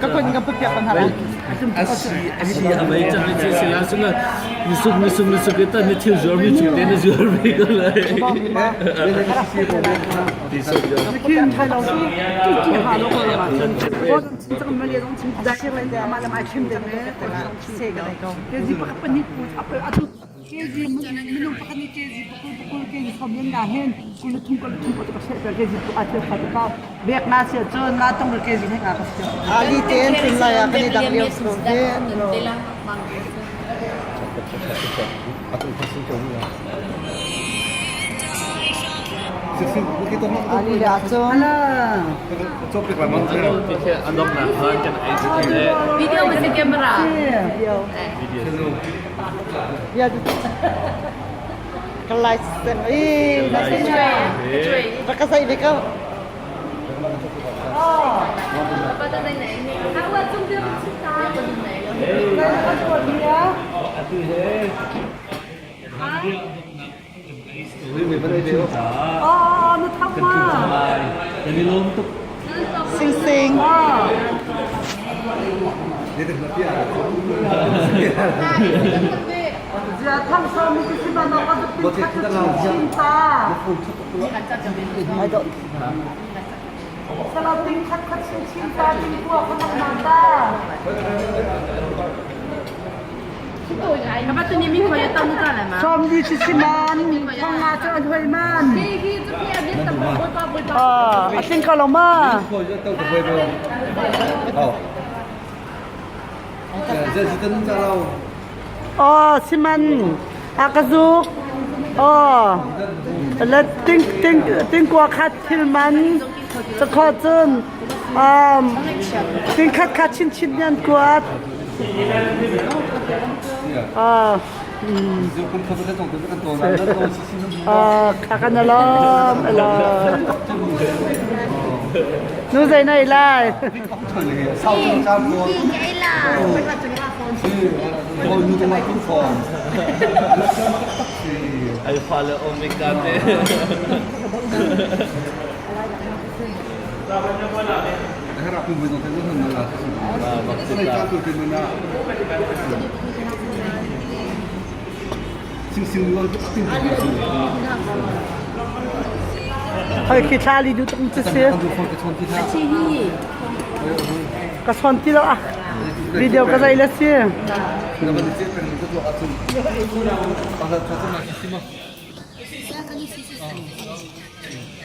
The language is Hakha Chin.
Ka kun ka piak kan hala. Asi a mei cang ci sila sila nisuk nisuk nisuk ita ni thil zuar mi chu te na zuar mi ko lai. Ti so jo. Kin thai lo su tu tu ha lo ko ma chun. Ko chin chang ma le dong chin da shir lai da ma lam ai chim de me se ka dai ko. Ke ji pakhat pahnih pu apel atu KG minung pakhat nih KG pakul pakul KG som yan na hin kul thum kul thum ka se per KG tu athil kha ka bek na sia chun na tong KG he ka ka sia. Ali ten tun lai ah kan i dang lio ko he. Ali le acun. Video masih kamera. Video. Ya ka license i na rak ka sai ve ko. Oh, na thak ma. Sing sing. Zia thang so mi si ba no ka pin khat chin ta. I don't. Sala ting khat khat chin chin ta ting tua kha mang ma ta. Sawm di si si man, thong nga cu an hoi man. A tling ko lo ma? Oh, si man. A ka zuk. Oh. Le ting ting ting kua khat thil man. Cakho cun um ting khat khat chin chin yan kuat. Ah. Ah, kakan alam, alam. Nu zei nai lai. Ai fa le omega te. Hoi khi thla li du tuk ci si. Ka son ti lo ah. Video ka zai la si.